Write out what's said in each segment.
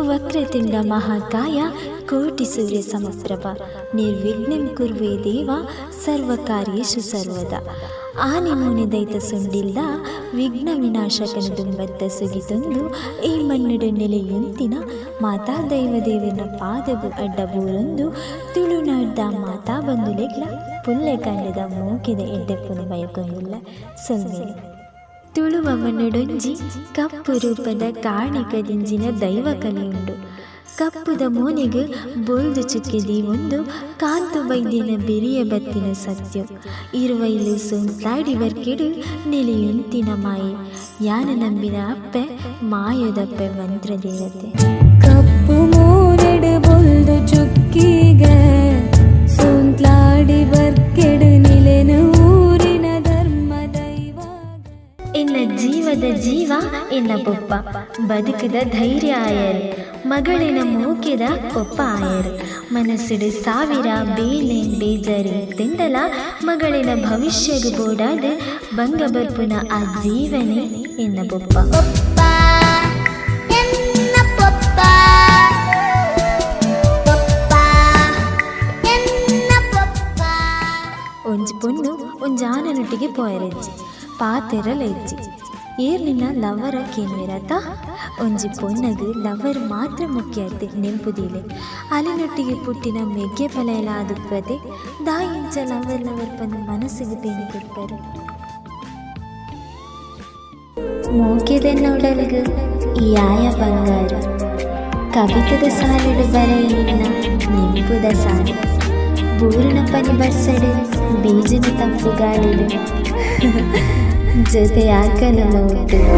ವಕ್ರತುಂಡ ಮಹಾಕಾಯ ಕೋಟಿ ಸೂರ್ಯ ಸಮಪ್ರಭ ನಿರ್ವಿಘ್ನಂ ಕುರ್ವೇ ದೇವ ಸರ್ವಕಾರ್ಯೇಷು ಸರ್ವದಾ. ಆನಿ ಮೋನೆ ದೈತ ಸೊಂಡಿಲ್ದ ವಿಘ್ನ ವಿನಾಶಕನ ದುಂಬತ್ತ ಸುಗಿತೊಂದು ಈ ಮಣ್ಣುಡು ನೆಲೆಯುಂತಿನ ಮಾತಾ ದೈವ ದೇವೆರ್ನ ಪಾದಗು ಅಡ್ಡ ಬೂರೊಂದು ತುಳುನಾಡ್ದ ಮಾತಾ ಬಂಧುಲೆಗ್ಲ ಪುಲ್ಲೆ ಕಾಂಡೆದ ಮೋಕೆದ ಎಡ್ಡೆಪ್ಪುನು ಬಯಕೊಂದುಲ್ಲ. ಸೊಲ್ಮೆಲು. ತುಳುವ ಮಣ್ಣುಡೊಂಜಿ ಕಪ್ಪು ರೂಪದ ಕಾರ್ಣಿಕ ದಿಂಜಿನ ದೈವ ಕಲೆ ಉಂಡು. ಕಪ್ಪುದ ಮೋನೆಗ್ ಬೊಲ್ದು ಚುಕ್ಕೆ ದೀವೊಂದು ಕಾಂತು ಬೈದ್ಯನ ಬೆರಿಯ ಬತ್ತಿನ ಸತ್ಯೊ. ಇರುವೈಲು ಸೋಂತ್ಲಾಡಿ ಬರ್ಕೆಡ್ ನೆಲೆಯುಂತಿನ ಮಾಯೆ. ಯಾನ್ ನಂಬಿನ ಅಪ್ಪೆ ಮಾಯೊದಪ್ಪೆ ಮಂತ್ರದೇವತೆ. ಕಪ್ಪು ಮೋನೆಡ್ ಬೊಲ್ದು ಚುಕ್ಕಿಗೆ ಸೋಂತ್ಲಾಡಿ ಬರ್ಕೆಡ್ ನಿಲೆನ್ ಊರಿನ ಧರ್ಮ ದೈವ. ಎನ್ನ ಜೀವದ ಜೀವ ಎನ್ನ ಪೊಪ್ಪ, ಬದುಕುದ ಧೈರ್ಯ ಆಯರ್, ಮಗಳಿನ ಮೋಕೆದ ಪೊಪ್ಪ ಆಯರ್. ಮನಸ್ಸುಡು ಸಾವಿರ ಬೇನೆ ಬೇಜಾರು ಇತ್ತೆಂಡಲ ಮಗಳಿನ ಭವಿಷ್ಯಗ್ ಬೋಡಾದ್ ಬಂಗ ಬರ್ಪುನ ಆ ಜೀವನೇ ಎನ್ನ ಪೊಪ್ಪ. ಪೊಪ್ಪ ಎನ್ನ ಪೊಪ್ಪ, ಪೊಪ್ಪ ಎನ್ನ ಪೊಪ್ಪ. ಒಂಜಿ ಪೊಣ್ಣು ಒಂಜಿ ಆನನೊಟ್ಟಿಗೆ ಪೋಯೆರೆಜ್ಜಿ, ಪಾತೆರಲ ಇಜ್ಜಿ. ಏರ್ ನಿನ್ನ ಲವ್ವರ ಕೇನ್ವೆರತ? ಒಂಜಿ ಪೊಣ್ಣಗ್ ಲವ್ವರ್ ಮಾತ್ರ ಮುಖ್ಯ ಅತ್ತ್, ನೆಂಪು ದೀಲೆ. ಅಲೆನೊಟ್ಟಿಗೆ ಪುಟ್ಟಿನ ಮೆಗ್ಯೆ ಪಲಯೆಲ ಆದುಪ್ಪದೆ ದಾಯಿ ಇಂಚ ಲವ್ವರ್ ಲವ್ವರ್ ಪಂದ್ ಮನಸ್ಸುಗ್ ಬೇನೆ ಕೊರ್ಪರ್? ಮೋಕೆದೆನ್ನ ಉಡಲ್ಗ್ ಈ ಆಯ ಬಂಗಾರ, ಕಬಿತದ ಸಾಲುಡು ಬರೆಯಿ ನಿನ್ನ ನೆಂಪುದ ಸಾಲು. ಬೂರುನ ಪನಿ ಬರ್ಸಡ್, ಬೀಜುನ ತಂಪು ಗಾಳಿಡ್ ಜೊತೆಯಾಕ ನಮ ಒಟ್ಟುಗು.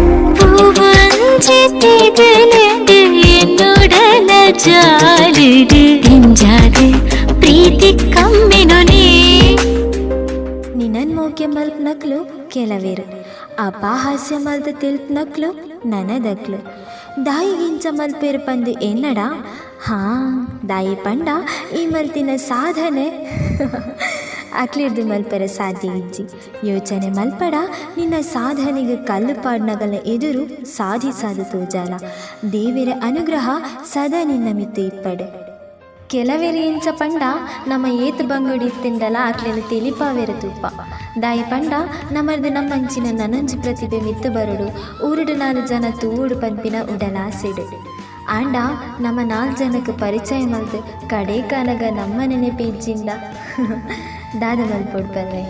ಎನ್ನುಡಲ ಜಾಲಿಡು ದಿಂಜಾದ್ ಪ್ರೀತಿ ಕಮ್ಮೆನೊನೇ. ನಿನನ್ ಮೋಕೆ ಮಲ್ಪನಕ್ಲು ಕೆಲವೆರ್, ಅಪಹಾಸ್ಯ ಮಲ್ತ್ ತೆಲ್ಪುನಕ್ಲು ನನದಕ್ಲು. ದಾಯಿಗಿಂಚ ಮಲ್ಪೆರ್ ಪಂದ್ ಎನ್ನಡ. ಹಾ, ದಾಯೆ ಪಂಡ ಈ ಮಲ್ತಿನ ಸಾಧನೆ ಅಕ್ಲೆರ್ದ್ ಮಲ್ಪೆರೆ ಸಾಧ್ಯ ಇಜ್ಜಿ. ಯೋಚನೆ ಮಲ್ಪಡ, ನಿನ್ನ ಸಾಧನೆಗ್ ಕಲ್ಲ್ ಪಾಡ್ನಗಲ್ನ ಎದುರು ಸಾಧಿಸಾದ್ ತೋಜಾಲ. ದೇವೆರೆ ಅನುಗ್ರಹ ಸದಾ ನಿನ್ನ ಮಿತ್ತ್ ಇಪ್ಪಡ್. ಕೆಲವೆರ್ ಎಂಚ ಪಂಡ ನಮ ಏತ್ ಬಂಗೊಡು ಇತ್ತ್ಂಡಲ ಅಕ್ಲೆನ್ ತೆಲಿಪಾವೆರೆ ತೂಪ. ದಾಯೆ ಪಂಡ ನಮರ್ದ್ ನಮ್ಮಂಚಿನ ನನೊಂಜಿ ಪ್ರತಿಭೆ ಮಿತ್ತ್ ಬರೊಡು, ಊರುಡು ನಾಲ್ ಜನ ತೂವೊಡು ಪನ್ಪಿನ ಉಡಲಾಸೆಡ್. ಆಂಡ ನಮ ನಾಲ್ ಜನಕ್ ಪರಿಚಯ ಮಲ್ತ್ ಕಡೇಕಾನಗ ನಮ್ಮ ನೆನೆಪು ಇಜ್ಜಿಂಡ ದಾದ ಮಲ್ಪೊಡು ಪನ್ಲೆ.